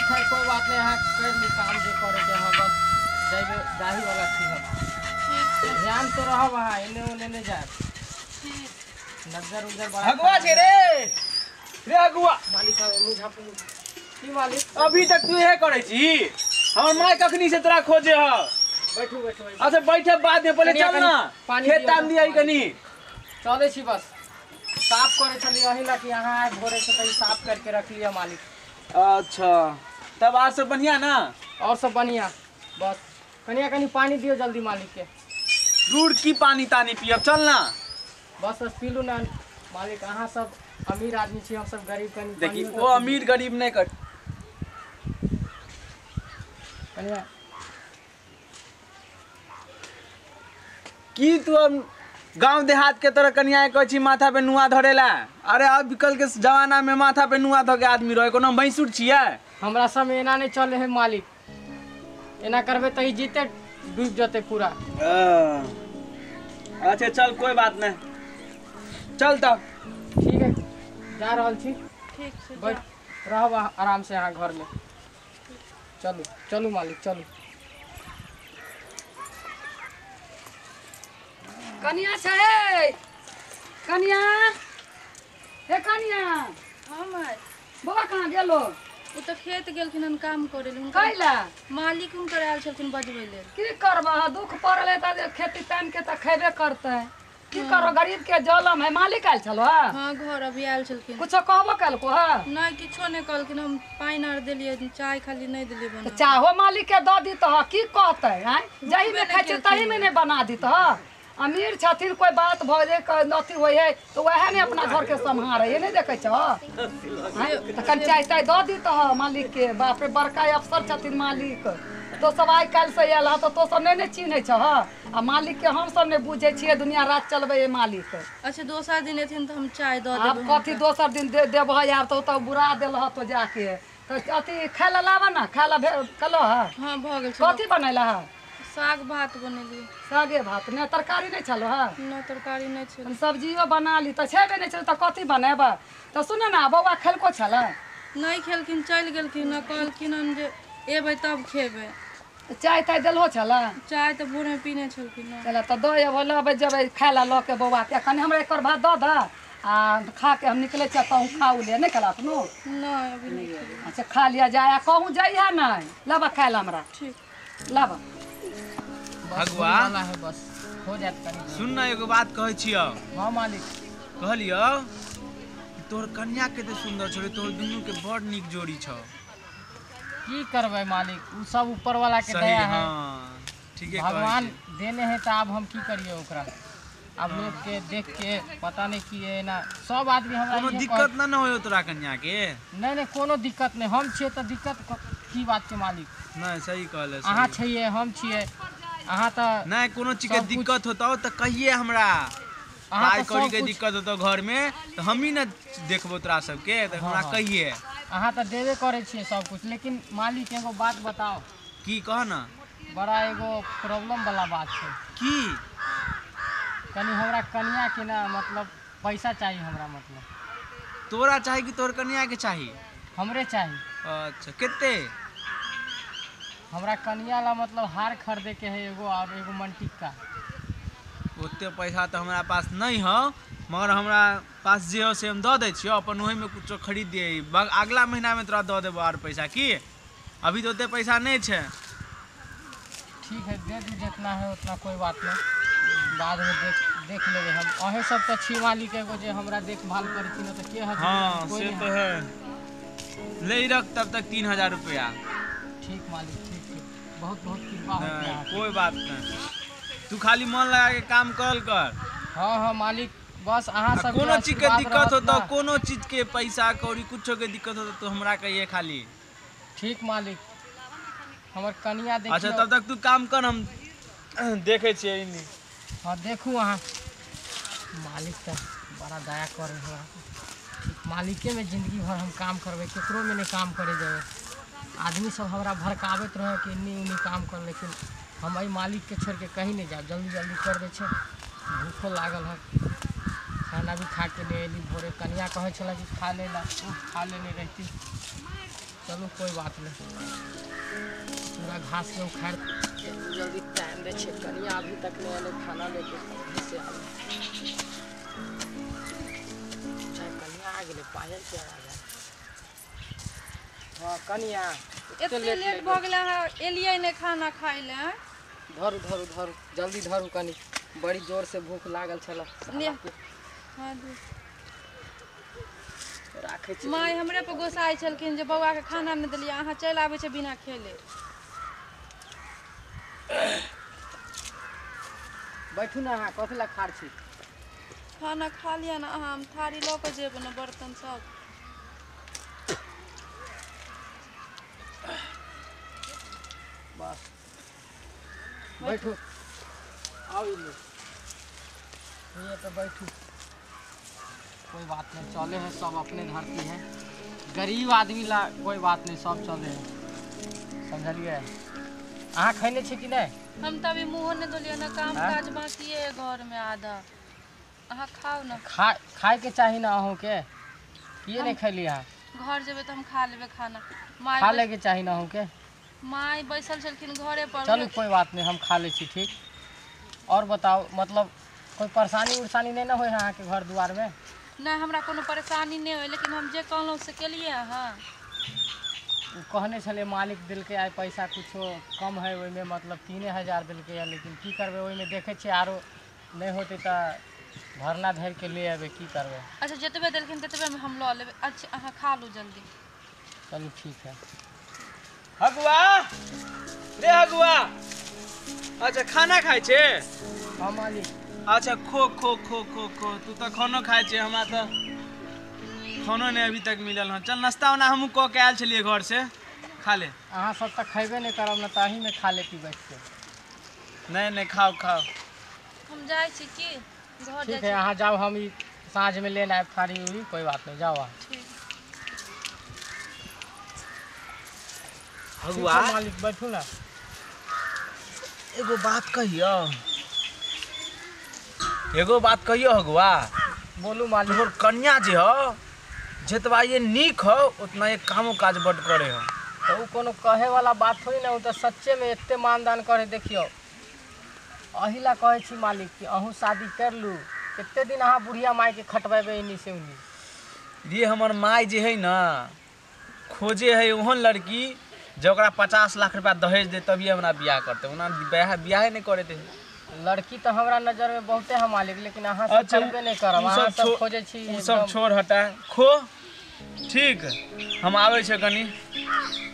ठीक है, कोई बात नहीं, अहाँ कर ली काम जे करे के है, बस जाइबे जाही वाला छी हम। ठीक। ध्यान से रहब अहाँ, एने ओने नहीं जाए। ठीक। नजर उजर बड़ा अगुआ छे रे रे अगुआ। मालिक आवे मुँह झापू की मालिक? अभी तक तू इहे करै छी? हमर माय कखनी से तोरा खोजे ह। बैठू बैठू। अच्छा बैठे बाद में, पहिले चल ना खेत ताम दिया कनी। चलै छी बस, साफ करे छली अही ला कि अहाँ आइ भोरे से कहीं साफ करके रख लिया मालिक। अच्छा तब आज सब बढ़िया ना? और सब बढ़िया, बस कनिया कनी पानी दियो जल्दी मालिक के। दूर की पानी तानी पियब, चल ना। बस बस पी लू ना मालिक, अहाँ सब अमीर आदमी छी, हम सब गरीब। कनी देखी वो अमीर गरीब नहीं कर। कनिया की तू अब गांव देहात के तरह कनिया कहै छी माथा पे नुआ धरेला? अरे अब कल के जमाना में माथा पे नुआ धऽ के आदमी रहे, कोनो भैंसुर छियै? हमरा सब एना नहीं चले है मालिक, एना करबे त ई जीते डूब जते पूरा। अच्छा चल कोई बात नहीं, चल तब। ठीक है जा रहल छी। ठीक छै, बैठ रहब आराम से अहाँ घर में। चलू चलू मालिक चलू। कनिया छै, कनिया हे कनिया। हाँ माय। बौआ कहाँ गेलो? ओ तऽ खेत गेलखिन हन काम करे लेल। कैला? मालिक हुनकर आयल छलखिन बजबै लेल। की करबह, दुख पड़ल तऽ खेती तानि के तऽ खेबे करतै, की करो गरीब के जलम है। मालिक आयल छलो? हाँ घर अभी आयल छलखिन। कुछो कहबो केलको? हाँ नहीं किछो नहीं कहलखिन, हम पानि आर देलियै, चाय खाली नहीं देलियै बना। चाहो मालिक के दऽ दीतह, की कहतै? आँय जाहि में खाइ छै तही में नहीं बना दीतह। अमीर छथिन, कोई बात भऽ जाय अथी होइ है तऽ वएह ने अपना घर के सम्हारे है, नहीं देखै छह? तऽ कनि चाय ताय दऽ दीतह मालिक के। बाप रे बड़का अफसर छथिन मालिक, तो सब आइ काल्हि से आयल हँ तऽ तो सब नहीं ने चिन्है छह, आ मालिक के हम सब नहीं बुझै छियै, दुनिया रात चलबै है मालिक। अच्छा दोसर दिन एथिन तऽ हम चाय दऽ देबै। आब कथी दोसर दिन देबह यार, तऽ ओतऽ बुरा देलह तो जाके। तऽ अथी खाय लए लाबऽ ने, खाय लए कहलह? हाँ भऽ गेल। कथी बनेलह हँ? साग भात बनेलियै। सागे भात? नहि तरकारी नहि छलो? हँ नहि तरकारी नहि छल। सब्जियो बना ली तऽ छेबे नहि छल तऽ कथी बनेबह? तऽ सुन ने बौआ खेलको छलै? नहि खेलखिन, चलि गेलखिन, कहलखिन हन जे एबै तब खेबै। चाय ताय देलहो छलै? चाय तऽ भोरमे पीने छलखिन। चल तऽ दऽ अयबो, लबै जेबै खाय लए लऽ के बौआके। कनि हमरा एक भात दऽ दऽ आ खा के हम निकलै छियै, तहूँ खा उ लिअ। नहि खेला एखनो? नहि अभी नहि। अच्छा खा लिअ जाय, आ कहूँ जइहे नहि, लाबऽ खाय लए हमरा। ठीक लाबऽ। भगवा बस हो जात कनी। सुन ना एगो बात कहै छियौ। हाँ मालिक। कहलियौ तोहर कन्या कते सुंदर छौ रे, तोहर दुनू के बड़ नीक जोड़ी छौ। की करबै मालिक, उ सब ऊपर वाला के दया है। हाँ ठीके कहै भगवान देने है तऽ आब हम की करियै ओकरा। आब लोग के देख के पता नहीं की है ना, सब आदमी हमरा कोनो दिक्कत ना होय तोरा कन्या के? नहीं नहीं कोनो दिक्कत नहीं, हम छियै तऽ दिक्कत की बात के मालिक? नहीं सही कहले, अहाँ छियै हम छियै, अहाँ तऽ नहीं कोनो चीज के दिक्कत होतौ तऽ कहिए हमरा। पाइ कौड़ी के दिक्कत होतौ घर में तऽ हमही ने देखबो तोरा सबके, तऽ हमरा कहिए। अहाँ तऽ देबे करै छियै सब कुछ, लेकिन मालिक एगो बात बताओ। की कह ना? बड़ा एगो प्रॉब्लम वाला बात छै। की? कनि हमरा कनिया के ना मतलब पैसा चाहिए हमरा। मतलब तोरा चाही कि तोहर कनिया के चाही? हमरे चाही। अच्छा कते? हमरा कनिया ला मतलब हार खरीदे के है एगो, और एगो मनटिक्का। ओते पैसा तऽ हमरा पास नहीं है, मगर हमरा पास जे हो से हम दऽ दै छियौ, अपन ओहिमे कुछो खरीद दियै। अगला महीना में तोरा दऽ देबो आर पैसा। की अभी तऽ ओते पैसा नहीं छै। ठीक है दे दू जितना है उतना, कोई बात नहीं, बाद में देख देख लेबै हम। अहें सब तऽ छी मालिक एगो जे हमरा देखभाल करै छी, तऽ के है? हाँ से तो है। ले रख तब तक 3000 रुपया। ठीक मालिक, ठीक ठीक, बहुत बहुत कृपा हो। कोई बात नहीं, तू खाली मन लगा के काम करल कर। हाँ हाँ मालिक बस अहाँ सब कोनो चीज के दिक्कत हो तो, कोनो चीज के पैसा कौड़ी कुछो के दिक्कत हो तो हमरा कहिए खाली। ठीक मालिक, हमर कनिया देखियौ। अच्छा तब तक तू काम कर, हम देखे छियै इन्नी। हाँ देखू अहाँ। मालिक तऽ बड़ा दया करे हमरा। ठीक मालिके में जिंदगी भर हम काम करबै, केकरो में नहीं काम करे जेबै। आदमी सब हमरा भड़काबैत रहे कि इन्नी उन्नी काम कर, लेकिन हम एहि मालिक के छोड़ के कहीं नहीं जायब। जल्दी जल्दी कर दै छै, भूखो लागल है, खाना भी खा के नहीं अयली भोरे। कनिया कहै छलै कि खा ले ला, खा लेने रहती। चलू कोई बात नहीं, पूरा घास के उखाड़ जल्दी टाइम दे छे। कनिया अभी तक नहीं आले खाना लेके, अभी से आवे। चाहे कनिया आ गेलै, पायल के आवाज आयल। हाँ कनिया एते लेट भ गेलै, अहाँ एलियै नहि खाना खाइ लए। धरू धरू धरू जल्दी धरू कनी, बड़ी जोर से भूख लागल छल। राखै छी। माय हमरे पर गोसाइ छलखिन जे बौआ के खाना नहि देलियै, अहाँ चलि आबै छै बिना खेले। बैठू ने अहाँ, कथी लए खाड़ छी? खाना खा लिअ ने अहाँ, हम थारी लऽ कऽ जेबै ने, बर्तन सब। बस बैठू, आओ इल्लू ये तो बैठू। कोई बात नहीं, चले हैं सब अपने धरती है, गरीब आदमी ला कोई बात नहीं, सब चले हैं, समझलिए। अहाँ खैने छी कि नहीं? हम तो अभी मुँह नहीं धोलिए ना, काम काज बाकी है घर में आधा। अहाँ खाओ ना। खाए के चाही ना अहूँ के, किए नहीं खैली अहाँ? घर जेबै तो हम खा लेबै खाना। खा ले के चाही ना अहूँ के। माय बैसल छलखिन घरे पर। चलू कोई बात नहीं, हम खा ले छी। ठीक, और बताओ, मतलब कोई परेशानी उर्शानी नहीं ना होय है अहाँके घर दुआर में? नहीं, हमरा कोनो परेशानी नहीं होय, लेकिन हम जे कहलहुँ से केलिए अहाँ। कहने छलै मालिक देलकै आइ पैसा कुछो कम है ओहिमे, मतलब 3000 देलकै है, लेकिन की करबै ओहिमे देखै छियै आरो नहीं होतै तऽ भरना धरि के ले अयबै, की करबै। अच्छा जतबे देलखिन ततबे में हम लऽ लेबै। अच्छा अहाँ खा लू जल्दी। चलू ठीक है। हगुआ रे हगुआ, अच्छा खाना खाइ छे? हाँ मालिक। अच्छा खो खो खो खो खो, तू तऽ खानो खाइ छे, हमरा तऽ खानो नहीं अभी तक मिलल हँ। चल नाश्ता उना हमहूँ कऽ के आयल छलियै घर से, खा ले। अहाँ सब तऽ खयबे नहीं करब ना, ताही में खा लेती बैठ के। नहीं नहीं खाओ खाओ। हम जाइ छी की घर। ठीक है अहाँ जाओ, हम ई साँझ में लेने आयब थारी उरी, कोई बात नहीं, जाओ अहाँ। ठीक। हगुआ मालिक बैठू ना। एगो बात कहियो, एगो बात कहियो हगुआ। बोलू मालिक। तोहर कन्या जे हो जतबा ये नीक हो उतना ये कामो काज बड करे हो। तो उ कोनो कहे वाला बात थोड़ी ना, उ तो सच्चे में एते मानदान करे। देखियो अही ला कहै छी मालिक कि अहूँ शादी कर लू, कते दिन अहाँ बुढ़िया माय के खटबेबै एनी से उनी। रे हमर माय जे है ना खोजे है ओहन लड़की जे ओकरा 50 लाख रुपया दहेज दे तभी हमरा बियाह करते, ओना बियाहे नहीं करे दे। लड़की तो हमरा नजर में बहुते है मालिक, लेकिन अहाँ सब करबे नहीं करब, अहाँ सब खोजे छी। उ सब छोड़ हटा खो। ठीक, हम आबै छै कनी,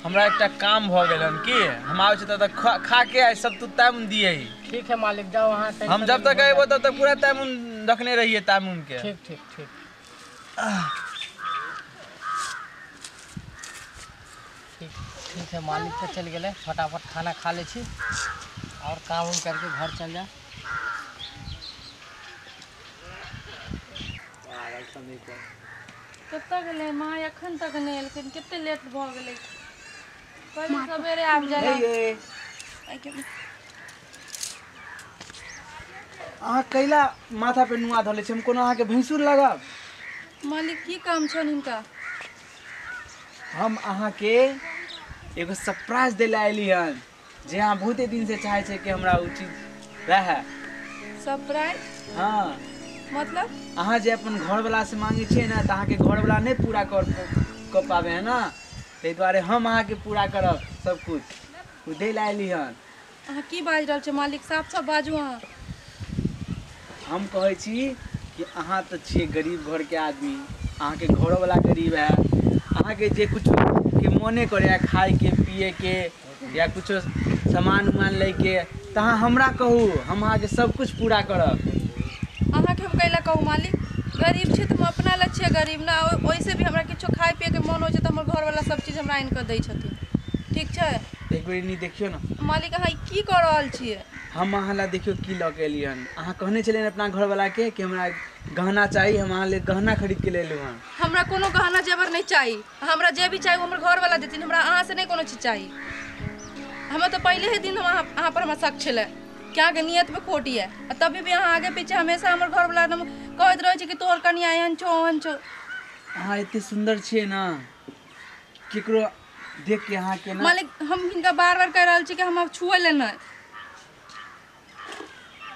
हमरा एकटा काम भऽ गेल हन की, हम आबै छै तब तक खा के आइ सब तू टाइम दिए। ठीक है मालिक जाओ अहाँ। हम जब तक अयबो तब तक पूरा टाइम रखने रहिए टाइम के। ठीक ठीक ठीक ठीक ठीक है मालिक तो चल गए, फटाफट खाना खा ले छी और काम उम करके घर चल जा। कतऽ गेलै माँ? एखन तक नहि एलखिन, कते लेट भऽ गेलै। कहली सवेरे आबि जाय। अहाँ कैला माथा पे नुआ धऽ लै छी? हम कोनो अहाँके भैंसुर लागब? मालिक की काम छनि हिनका? हम अहाँके एगो सरप्राइज दै लए अयली हन, जे अहाँ बहुते दिन से चाहै छै कि हमरा ओ चीज रहए। सरप्राइज? हाँ। मतलब? अहाँ जे अपन घरवला से मांगै छियै ने तऽ अहाँके घरवला नहि पूरा कर पाबै है ना, ताहि दुआरे हम अहाँके पूरा करब सब कुछ, ओ दै लए अयली हन। अहाँ की बाजि रहल छियै मालिक? साफ साफ बाजू अहाँ। हम कहै छी कि अहाँ तऽ छियै गरीब घरके आदमी, अहाँके घरोवला गरीब है, अहाँके जे कुछ के मोने करे खाइके पियैके या कुछो सामान उमान लैके तऽ अहाँ हमरा कहू, हम अहाँके सब कुछ पूरा करब। अहाँके हम कैला कहू मालिक? गरीब छी तऽ हम अपना लए छियै गरीब ना, ओहिसे भी हमरा किछो खाइ पियैके मोन होइ छै तऽ हमर घरवला सब चीज हमरा आनि कऽ दै छथिन। ठीक छै? एक बेर नहीं देखियौ ना मालिक, अहाँ की कऽ रहल छियै? हम अहाँ लए देखियौ की लऽ के एलियै हन। अहाँ कहने छलियै अपना घरवला के कि हमरा गहना चाही, हम अहाँ लेल गहना खरीद के लेलहुँ हन। हमरा कोनो गहना जेवर नहीं चाही, हमरा जे भी चाही वो हमर घरवला देथिन, हमरा अहाँ से नहीं कोनो चीज चाही। हमरा तऽ पहले ही दिन अहाँ पर हमरा शक छलै कि अहाँके नियत में खोट यऽ, आ तभी भी अहाँ आगे पीछे हमेशा हमर घरवला एकदम कहैत रहै छै कि तोहर कनिया एहन छौ ओहन छौ। अहाँ एते सुन्दर छियै ना, केकरो देख के अहाँ के ना मालिक हम हिनका बार बार कह रहल छी कि हम आब छुए ले नहि।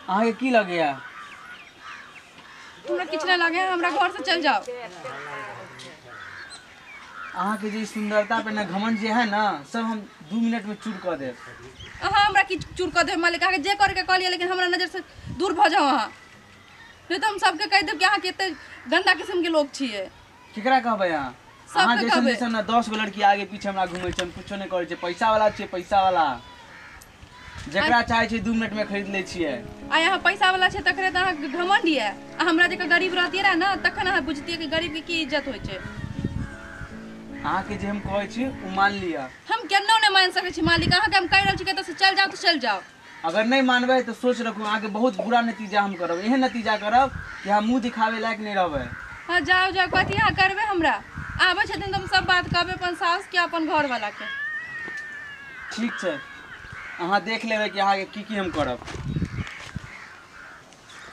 अहाँ के की लगैया? हमरा किछु नहि लगे, हमरा घर से चल जाओ। अहाँ के जे सुंदरता पे ना घमंड जे है ना सब हम 2 मिनट में चूर कर देब। अहाँ हमरा की चूर कर देब मालिक? अहाँके जे करके कहलियै लेकिन हमरा नजर से दूर भऽ जाओ अहाँ, नहीं तो हम सबके कह देब कि अहाँ कते गंदा किस्म के लोग छियै। केकरा कहबै अहाँ? अहाँ जैसन जैसन ना 10 गो लड़की आगे पीछे हमरा घूमै छै, हम कुछो नहि करै छियै। पैसा वाला छियै, पैसा वाला, जकरा चाहे छै 2 मिनट में खरीद लै छियै। आ यहाँ पैसा वाला छै तकरे तऽ अहाँके घमंड यऽ, आ हमरा जकाँ गरीब रहतियै रहे ना तखन अहाँ बुझतियै कि गरीब के की इज्जत होइ छै। अहाँके जे हम कहै छी ओ मान लिअ। हम केनो नहि मान सकै छी मालिक, अहाँके हम कहि रहल छी कतऽ से चल जाओ तऽ चल जाओ। अगर नहीं मानबै तऽ सोच रखू अहाँके बहुत बुरा नतीजा हम करब, एहन नतीजा करब कि हम मुँह दिखाबै लायक नहि रहबै। हाँ जाओ जाओ, कथी अहाँ करबै? हमरा आबै छथिन तऽ हम सब बात कहबै अपन सास के अपन घरवाला के। ठीक छै, अहाँ देख लेबै कि अहाँके की की हम करब।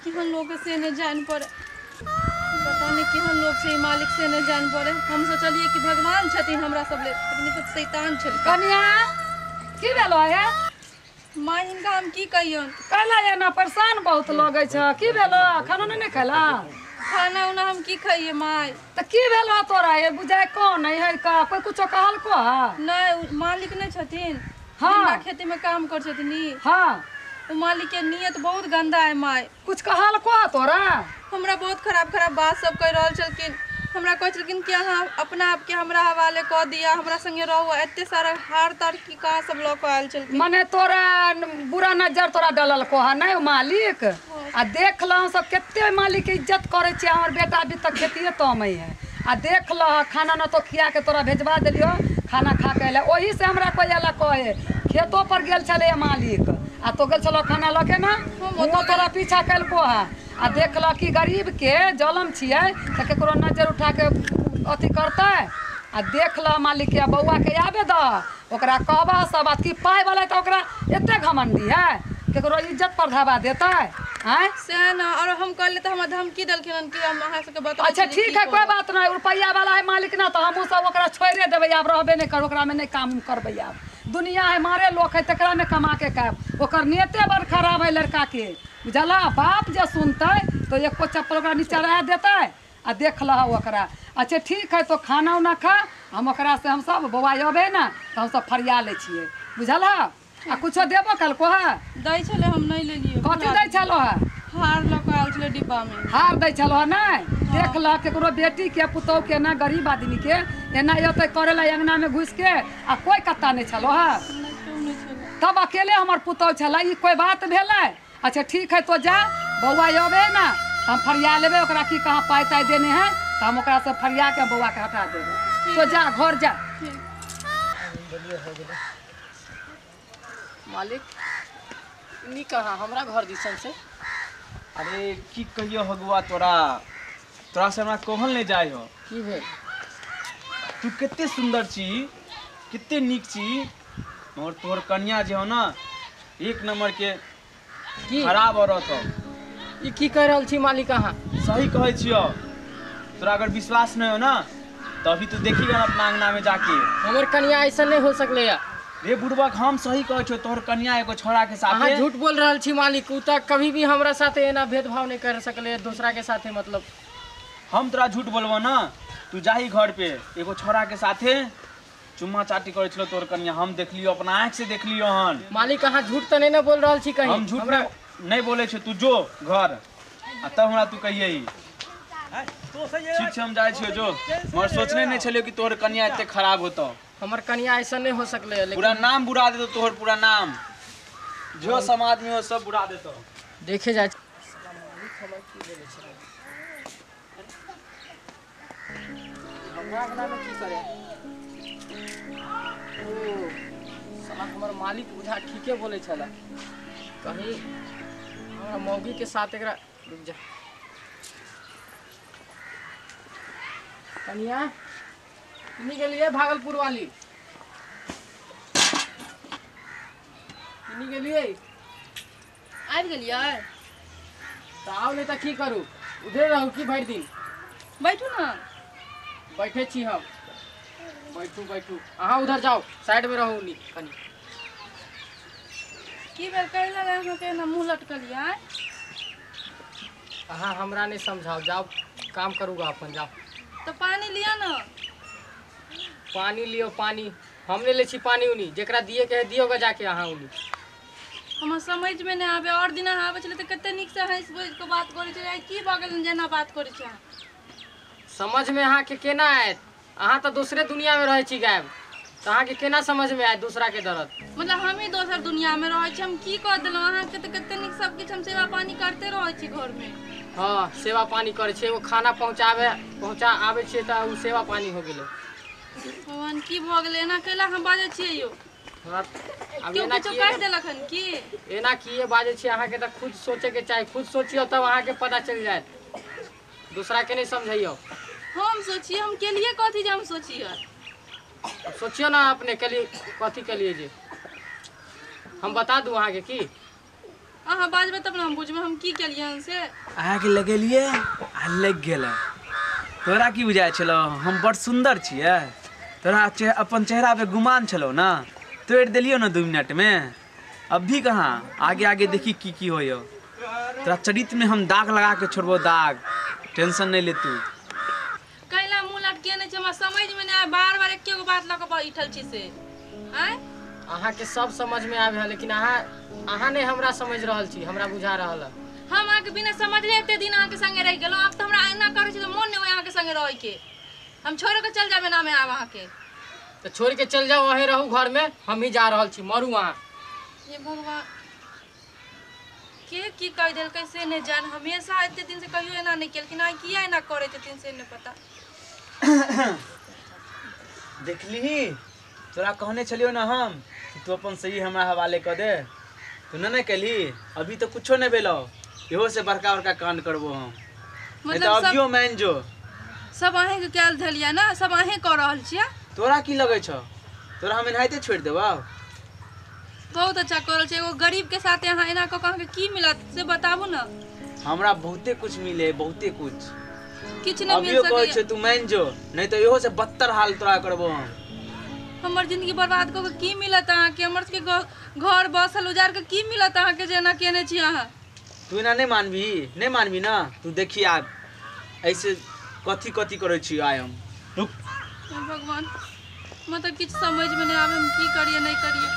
केहन लोग से नहि जान पड़े, पता नहीं केहन लोग छै मालिक से नहि जान पड़े। हम सोचलियै कि भगवान छथिन हमरा सब लेल, लेकिन तऽ शैतान छथिन। कनिया की भेलो हे? माँ हिनका हम की कहियौन? कहला एना परेशान बहुत लगै छै, की भेलो? खाना नहि खेला? खाना उना हम की खाइए माय? तऽ की भेलो तोरा? ये बुझाय कौन नहीं है का कोई कुछो कहलको है? नहीं, मालिक नहीं छथिन। हाँ, खेती में काम कर छथिन। हाँ, ओ मालिक के नियत बहुत गंदा है माय। कुछ कहलको है तोरा? हमरा बहुत खराब खराब बात सब कह रहल छलखिन। हमरा कहै छलखिन कि अहाँ अपना आपके हमरा हवाले कऽ दिअ, हमरा संगे रहू, एते सारा हार तार की कहाँ सब लऽ कऽ आयल छलखिन। मने तोरा बुरा नजर तोरा डललको है नहीं मालिक? आ देख लह सब कते मालिक के इज्जत करै छियै, हमर बेटा अभी तक खेतिए तमै है। आ देख लह खाना न तो खिया के तोरा भेजवा देलियो, खाना खा के अयलै। ओही से हमरा कोई अयला कहे, खेतो पर गेल छलै मालिक आ तो गेल छलो खाना लऽ के ना, वो तोरा पीछा केलको है। आ देख लह कि गरीब के जलम छियै तऽ केकरो नजर उठा के अथी करतै। आ देख लह मालिक के बौआ के आबे दह, ओकरा कहबह सब बात कि पाइ वाला तऽ ओकरा एते घमंडी है, केकरो इज्जत पर धावा देतै? आँय से ना। और हम कहलियै तऽ हमरा धमकी देलखिन हन कि हम अहाँ सबके बता। अच्छा ठीक है, कोई बात नहीं, रुपैआ वाला है मालिक ना तो हमहूँ सब ओकरा छोड़े देबै, आब रहबे नहीं कर, ओकरा में नहीं काम करबै। आब दुनिया है मारे लोक है तकरा में कमा के खायब। ओकर नियते बड़ खराब है लड़का के, बुझला? बाप जे सुनतै तो एको चप्पल ओकरा नीचा रह देतै। आ देख लह ओकरा। अच्छा ठीक है, तो खाना उना खा, हम ओकरा से हम सब बौआ अबै ना तऽ हम सब फरिया लै छियै, बुझल? आ कुछो देबो कलको है? दै छलै, हम नहीं लेलियै। कथी दै छलो है? हार लऽ कऽ आयल छलै डिब्बा में। हार दै छलो है? नहीं, देख लह केकरो बेटी के पुतोह के ना गरीब आदमी के एना अयतै करे ला अंगना में घुस के, आ कोई कत्ता नहीं छलो है? तब अकेले हमर पुतोह छलै, ई कोई बात भेलै? अच्छा ठीक है, तो जा बौआ अबै ना हम फरिया लेबै ओकरा, की कहाँ पाइ ताइ देने है तऽ हम ओकरा से फरिया के बौआ के हटा देबै। तो जा घर जा। मालिक नी कहाँ हमरा घर दिसन से? अरे की कहियो हगुआ, तोरा तोरा से हमरा कहल नहीं जाय हो। की भेल? तू कते सुंदर छी, कते नीक छी, मगर तोहर कन्या जे हो ना एक नंबर के खराब औरत हो। ई की कह रहल छी मालिक अहाँ? सही कहै छियो, तोरा अगर विश्वास नहीं हो ना तो अभी तू देखी ना अपना अंगना में जाके। हमर कन्या ऐसा नहीं हो सकले या। रे बुढ़बक, हम सही कहै छियो, तोहर कन्या एगो छोरा के साथे। अहाँ झूठ बोल रहल छी मालिक, उ तऽ कभी भी हमरा साथे एना भेदभाव नहीं कर सकले दूसरा के साथे। मतलब हम तोरा झूठ बोलबो ना, तू जाही घर पे एगो छोरा के साथे चुम्मा चाटी करै छलो तोहर कन्या, हम देखलियो अपना आँख से देखलियो हन। मालिक अहाँ झूठ तऽ नहीं ना बोल रहल छी कहीं? हम झूठ नहीं बोले छियो, तू जो घर आ तब हमरा तू कहियै। ठीक छै, हम जाइ छियो जो, मगर सोचने नहीं छलियो कि तोहर कन्या एते खराब होतो। हमर कन्या ऐसा नहीं हो सकले, लेकिन पूरा नाम बुरा देतो तोहर, पूरा नाम जो समाज में हो सब बुरा देतो। देखे जाय हमरा अंगना में की करे? ओ साला हमर मालिक बुझा ठीके बोले छला, कहीं हमरा मौगी के साथ एकरा। रुक जा कन्या, किन्नी गेलियै भागलपुर वाली? किन्नी गेलियै? आबि गेलियै? तऽ आउ नहि तऽ की करू, उधरे रहू की भरि दिन? बैठू ना। बैठे छी हम। बैठू बैठू, अहाँ उधर जाओ, साइड में रहू नी कनी। की भेल कहला अहाँ के ना मुंह लटकल या? अहाँ हमरा नहीं समझाओ, जाओ काम करूँगा अपन, जाओ। तो पानी लिया ना। पानी लियो पानी, हमने ले छी पानी उनी, जेकरा दिए के है दियोगा जाके अहाँ उनी। हमरा समझ में नहीं आवे, और दिन अहाँ आबै छलै तऽ कते नीक से हँसि बोलि के बात करै छलै, आइ की भऽ गेल जेना बात करै छी अहाँ? समझ में अहाँ के केना आयत? अहाँ तऽ दोसरे दुनिया में रहै छी गायब, तऽ अहाँ के केना समझ में आयत दूसरा के दर्द? मतलब हमही दोसर दुनिया में रहै छी, हम की कऽ देलहुँ अहाँके? तऽ कते नीक सब किछु हम सेवा पानी करते रहै छी घर में। हाँ सेवा पानी करै छियै, एगो खाना पहुँचाबे पहुँचा आबै छियै तऽ ओ सेवा पानी हो गेलै। भगवान की भऽ गेलै, एना कैला हम बाजै छियै यौ? आब केओ एना किछो किए कहि देलक हन की? एना किए बाजै छियै? अहाँके तऽ खुद सोचैके चाही, खुद सोचियौ तब अहाँके पता चलि जायत, दूसरा के नहीं समझैयौ। हम सोचिए, हम केलिए कथी जे हम सोचिए? सोचियौ ना अपने के लिए कथी के लिए जे हम बता दू अहाँके की? अहाँ बाजबै तब ने हम बुझबै हम की केलियै हन से। अहाँके लगेलियै आ लागि गेलै। तोरा की बुझाइ छलौ हम बड़ सुन्दर छियै? तोरा अपन चेहरा पे गुमान छलौ ना, तोड़ि देलियौ ना 2 मिनट में। अभी कहाँ, आगे आगे देखी की की होइयो। तोरा चरित्र में हम दाग लगा के छोड़बो, दाग, टेंशन नहीं ले तू। कैला मुँह लटकेने छै, हमरा समझ में नहि आबै, बार बार एके गो बात लऽ कऽ बैठल छी से। आँय अहाँके सब समझ में आबै है, लेकिन अहाँ अहाँ नहि हमरा समझ रहल छी, हमरा बुझा रहल है। हम अहाँके बिना समझले एते दिन अहाँके संगे रहि गेलहुँ, आब तऽ हमरा एना करै छी तऽ मोन नहि होइए अहाँके संगे रहैके, हम छोड़ि कऽ चलि जायब एनामे आब अहाँके। तऽ छोड़ि के चलि जाउ, अहीं रहू घर में, हम ही जा रहल छी, मरू अहाँ। हे भगवान, के की कहि देलकै से नहि जान, हमेशा एते दिन से कहियो एना नहि केलखिन, आइ किया एना करै छथिन से नहि पता। देखलिही, तोरा कहने छलियौ ना हम कि तू अपन सही हमरा हवाले कऽ दे, तू नहि ने केलही। अभी तऽ कुछो नहि भेलौ, इहो से बड़का बड़का कांड करबो हम। नहीं तऽ मतलब सब अभियो मान जो। सब अहींके कयल धलियै ने, सब अहीं कऽ रहल छियै। तोरा की लगै छौ, तोरा हम एनाहिते छोड़ि देबौ? बहुत अच्छा कऽ रहल छै, एगो गरीब के साथ अहाँ एना कऽ कऽ अहाँके की मिलत से बताबू ने। हमरा बहुते कुछ मिले, बहुते कुछ। किछु नहि मिल अभियो कहै सकैए। छियौ तू मान जो, नहीं तऽ इहो से बदतर हाल तोरा करबो हम। हमर जिंदगी बर्बाद कऽ के की मिलत अहाँके? हमर सबके घर बसल उजाड़ के की मिलत अहाँके जे एना केने छी अहाँ? तू एना नहीं मानबी, नहीं मानबी ना तू, देखी आब ऐसे कथी कथी करै छी आइ हम। रुक। हे भगवान, हमरा तऽ किछु समझमे नहि आबै, हम की करियै नहि करियै।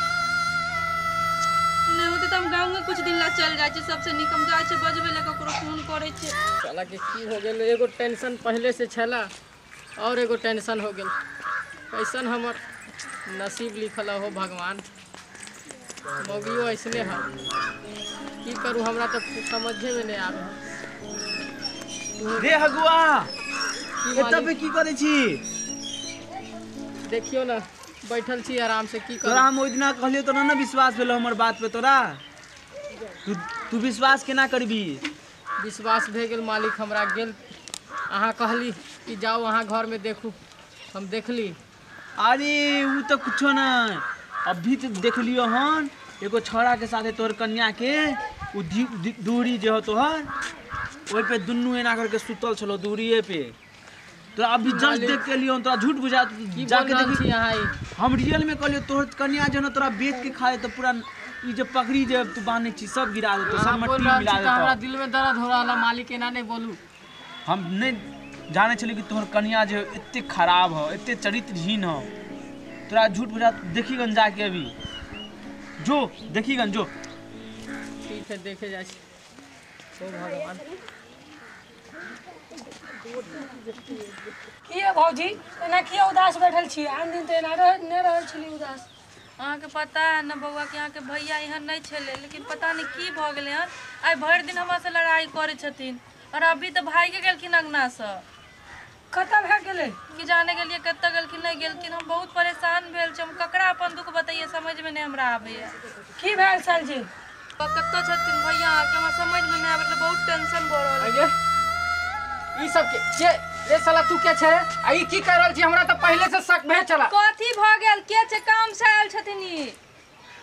नहि होतै तऽ हम गाँवे कुछ दिन ला चलि जाइ छी, सबसँ नीक हम जाइ छी बजबै लए, ककरो फोन करै छियै। साला के की हो गेल, एगो टेंशन पहले से छला और एगो टेंशन हो गेल, कैसन हमर नसीब लिखल हो भगवान। मौगियो ऐसने है, की करूँ हमरा तऽ समझे में नहीं आवे। रे हगुआ, की एतऽ मालिक? पे की करै छी? देखियो ना बैठल छी आराम से, की तोरा करू? हम ओहि दिना कहलियौ तोरा ना विश्वास भेलौ हमर बात पे? तोरा तू तू विश्वास केना करबी? विश्वास भए गेल मालिक हमरा गेल। अहाँ कहली कि जाओ अहाँ घर में देखू, हम देखली। अरे उ तऽ कुछो नहीं, अभी तऽ देखलियौ हन एगो छौड़ा के साथे तोहर कन्या के उ दूरी जे हो तोहर, ओहि पे दुन्नू एना करके सुतल छलौ दूरिये पे। तोरा अभी जस्ट मालिक, देख के लियौ, तोरा झूठ बुझा की बोल जाके रहल देखी। छी अहाँ ई? हम रियल में कहलियौ तोहर कन्या जे न तोरा बेच के खा देतौ पूरा, ई जे पगड़ी जे तू बान्है छी सब गिरा देतौ, सब अहाँ बोल मट्टी रहल मिला छी तऽ हमरा देतौ। दिल में दर्द हो रहल है मालिक, एना नहीं बोलू। हम नहीं जानै छलियै कि तोहर कन्या जे एते खराब हो, एते चरित्रहीन हो। तोरा झूठ बुझा, देखी गन जाके अभी जो देखी गन जो। ठीक है देखे जाइ छी। ओ भगवान, की है भौजी, एना किया उदास बैठल छी? आन दिन तऽ एना नहि रहल छली उदास। अहाँके पता है ने बौआ कि अहाँके भैया एहन नहि छलै, लेकिन पता नहि की भऽ गेलै हन, आइ भरि दिन हमरासँ लड़ाइ करै छथिन और अभी तऽ भागि गेलखिन अंगनासँ। कतऽ भए गेलै? कि जाने गेलियै कतऽ गेलखिन नहि गेलखिन। हम बहुत परेशान भेल छी, हम ककरा अपन दुख बतैयै समझमे नहि हमरा आबैए। की भेल सालजी? कतऽ छथिन भैया अहाँके, हमरा समझमे नहि आबै, बहुत टेंशन भऽ रहल अगे ई सब के रे साला तू के छै आ ई की कर रहल छी? हमरा तऽ पहले से शक भेल छला। कथी भऽ गेल? के छै काम से आयल छथिन ई?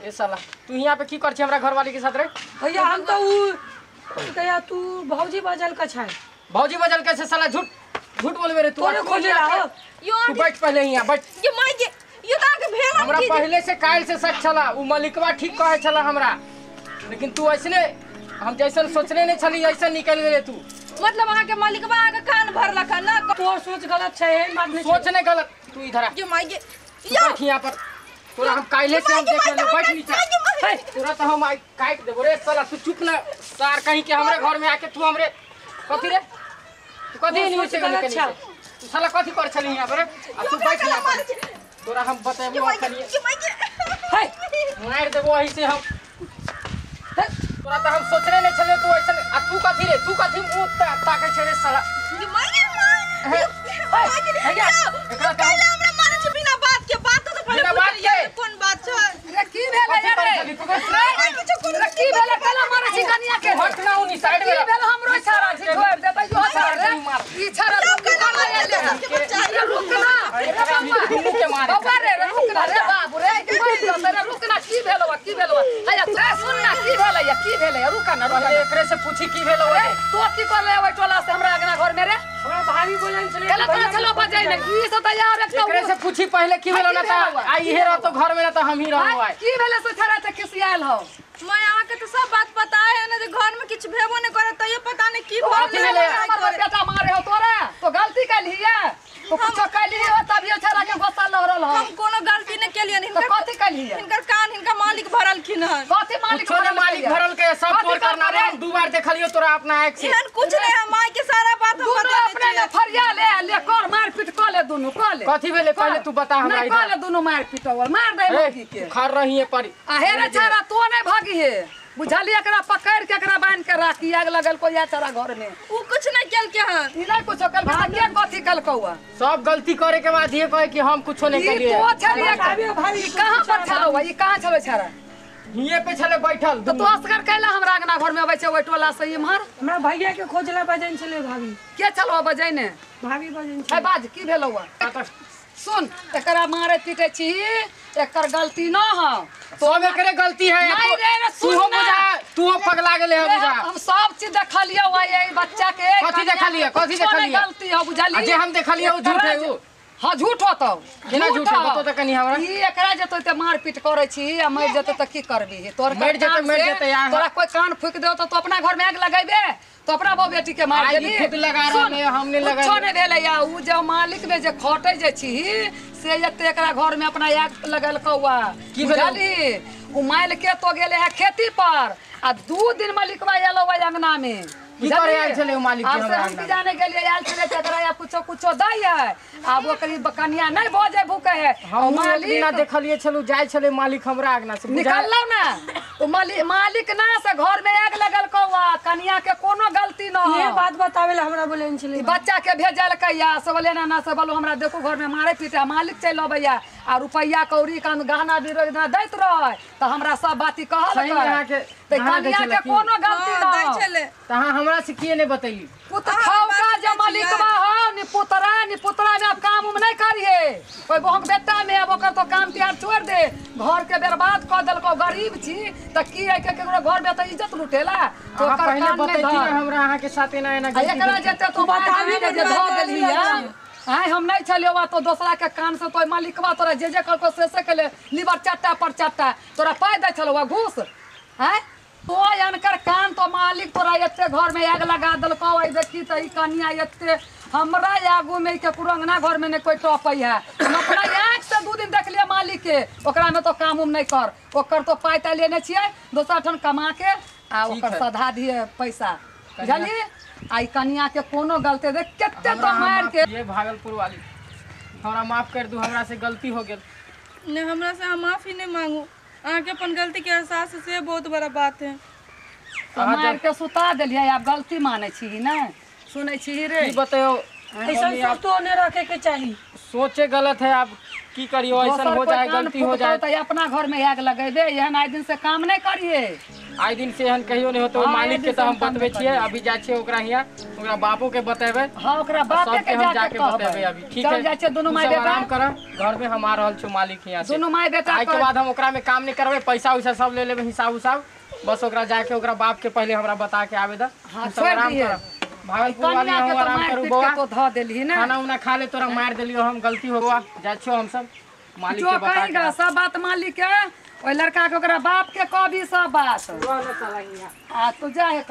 ए साला तू यहाँ पे की कर छी हमरा घरवाली के साथ रे? भैया हम तऽ उ कहिया तू भौजी बजल के छै। भौजी बजल के छै साला, झूठ झूठ बोलबे रे तू। तोरे खोजे ला हो। तू बैठ पहले यहाँ बैठ। ये माई के यो त आके भेल हमरा पहले से काल से शक छला उ मलिकवा ठीक कहे छला हमरा, लेकिन तू ऐसने हम जैसन सोचने नहीं छली ऐसा निकल गेले तू। मतलब अहाँ के मालिकवा आके कान भरलक ना? तोर सोच गलत छै, एहन बात नहीं। सोच नहीं गलत, तू इधर आ। ये माई के बैठ यहाँ पर, तोरा हम काइले से हम देख लेले। बैठ नीचा, तोरा तो हम आई काट देबो रे साला। तू चुप ना सार, कहीं के हमरे घर में आके तू हमरे कथी रे, तू कथी नहीं से गलत छा तू साला कथी कर छली यहाँ पर? आ तू बैठ यहाँ पर, तोरा हम बतेबो खाली मार देबो ऐसे हम। तोरा तो हम सोचने नहीं छले तू ऐसे। आ तू कथी रे, तू कथी मुंह ताके छे रे साला? ये माई के एकरा काहे हमरा मारे छै बिना बात के? बात तो पहले बात के कोन बात छै रे? की भेलै रे? रे की भेलै? काला मारे छी कनिया के? हट ना उनी साइड में। की भेल हमरो छाड़ा छी छोड़ दे भाई, यो छाड़ा रे ई छाड़ा रुक ना रे, रुक ना रे बाबा, दुनू के मारे बाबा रे, रुक ना रे बाबू रे, की भेल रे? रुक ना, की भेलवा की भेलवा? हैया तू सुन ना, की भेलै या की भेलै? रुक ना रुक ना, एकरे से पूछी की भेलवा रे। तू की करले ओइ टोला से हमरा अंगना घर में रे? हमरा भाभी बोलन छले चलो चलो चलो बजाई ने ई सब तैयार एक। एकरे से पूछी पहले की भेलो ना त आ इहे रहतो घर में ना त हम ही रहबो आइ। की भेले से छड़ा त किसियाल हो? मैं अहाँ के तो सब बात पता है ना, जे घर में किछ भेबो नहीं करे तैयो पता नहीं की भऽ गेलै। हमर बेटा मारे हो तोरा, तो गलती कैलही है, तो कुछो कैलही हो तभियो छड़ा के गुस्सा लहरल हो। हम कोनो गलती नहीं केलियन। हिनकर कथी कैलही है? हिनकर कान हिनका मालिक भरलखिन हन। कथी मालिक? छोने मालिक भरल के सब तोर करना रे। हम दू बार देखलियो तोरा अपना आंख से। एहन कुछ नहीं है, माई के सारा बात हम बता अपने ने फरिया ले ले कर मार पीट क ले दुनु क ले। कथी भेले पहले तू बता हमरा? नहीं क ले दुनु मार पीट और मार दे लड़की के। खर रही है परी। आ हे रे छाड़ा तो नहीं भागी है बुझलिए? एकरा पकड़ के एकरा बांध के राखी, आग लगल कोई छाड़ा घर में। उ कुछ नहीं केल के हन। ई नहीं कुछ कल के के कथी कलकौआ? सब गलती करे के बाद ये कहे कि हम कुछो नहीं केलिए। तो छलिए भाभी कहां पर छलो? ई कहां छलो छाड़ा? हिये पे छले बैठल। तो तू असगर कैला हमरा अंगना घर में अबै छै ओइ टोला से इम्हर? हमरा भैया के खोजला बजन छले भाभी। के छलो बजैने? भाभी बजन छले। बाज की भेलौआ? सुन, एकरा मारे पीटे छी, एकर गलती न हो। सब एकरे गलती है। नहीं रे तू हो बुझा, तू हो पगला गेले है बुझा। हम सब चीज देखलियो है बच्चा के। कथी देखलियो? कथी देखलियो? गलती हो बुझलियो। जे हम देखलियो उ झूठ है उ। हां झूठ होतो। केना झूठ है बतो त कनी हमरा? ई एकरा जेतो ते मार पीट करे छी आ मर जेतो त की करबी? तोर मर जेतो, मर जेतो यार। तोरा कोई कान फूक देओ त तू अपना घर में आग लगैबे, तो अपना बहु बेटी के मार देबी। खुद लगा रहा है, हमने लगा। कुछो नहीं भेलै या उ जे मालिक में जे खटै जे छी से एते एकरा घर में अपना आग लगल कौआ। की भेलै? उ माइल के तो गेले है खेती पर आ 2 दिन मालिकवा एलो ओइ अंगना में। की करे आयल छले उ मालिक के? हमरा हम की जाने गेलिए आयल छले त एकरा या कुछो कुछो दै है। आब ओकरी कनिया नहीं भोजे भूखे है। हम मालिक ना देखलिए छलु जाय छले मालिक हमरा अंगना से निकललो ना। उ मालिक ना से घर में आग लगल कौआ, कनिया के कोनो गलती न हो। ये बात बतावेला हमरा बोलेन छले। बच्चा के भेजल कहिया से बोले ना ना से बोलो हमरा देखो घर में मारे पीटे मालिक चल अबैया आ रुपैया कौड़ी कान गहना भी रोजना दैत रहे त हमरा सब बात कहल त कनिया के कोनो गलती न दै छले। त हां हमरा से किए नहीं बतैली? पुत खाओ का जे मालिकवा हो नि पुतरा नि पुतरा में अब काम उम नहीं करिए। कोई बहुक बेटा में अब ओकर तो काम तिहार छोड़ दे, घर के बर्बाद क देलको। गरीब छी त की है के केकरो घर में त इज्जत लुटेला। तो ओकर पहले कान में बतैती ना हमरा अहाँ के साथ एना एना। एकरा जेते तो बताबी जे ध देलही आय हम नहीं छलियो वा तो दोसरा के कान से तो मालिकवा तोरा जे जे कहलको से से केले लीवर चट्टा पर चट्टा तोरा पाइ दै छलौ घूस। आय तो अनकर कान तो मालिक तोरा एते घर में आग लगा देलको। आई देखी त ई कनिया एते हमरा आगू में केकरो अंगना घर में नहीं कोई टपै है। हम अपना आँख से 2 दिन देखलिए मालिक के, ओकरा में तो काम उम नहीं कर, ओकर तो पाइ ताइ लेने छियै दोसर ठाम कमा के आ ओकर सधा दिए पैसा बुझलिए। आ ई कनिया के कोनो गलती देख कते तो मार के। ये भागलपुर वाली हमरा माफ कर दू, हमरा से गलती हो गेल। नहीं हमरा से हम माफी नहीं मांगू, अहाँ के अपन गलती के एहसास से बहुत बड़ा बात है। तो मार के सुता देलियै, आब गलती मानै छी ना? सुनै छी रे की बतैयो, ऐसा सोच तो नहीं रखे के चाहिए। सोचे गलत है, आप की करियो, ऐसा हो जाए गलती हो जाए तो अपना घर में आग लगेबे। एहन आइ दिन से काम नहीं करिए, आइ दिन से एहन कहियो नहीं होतो। मालिक के तो हम बतबै छियै, अभी जाइ छियै ओकरा हिया, ओकरा बापो के बतेबै। हां ओकरा बापे के जाके बतेबै अभी। ठीक है चल जाइ छियै दुनू माय बेटा, आराम कर, घर में हम आ रहल छी मालिक हिया से। दुनू माय बेटा आइ के बाद हम ओकरा में काम नहीं करबै, पैसा उसा सब ले लेबै, हिसाब उसाब बस ओकरा जाके ओकरा बाप के पहले हमरा बता के आवे द। हां छोड़ दिए, भागलपुर वाली कनिया के हम तो आराम मारि करू पीट बौआ। के तो धऽ देलही ने। खाना उना खा ले, तोरा मार देलियो हम, गलती हो गया। जाइ छियो हम सब मालिक जो के बता कही गा सब बात मालिक के, ओहि लड़का के ओकरा बाप के कहबी सब बात। आ तू जा।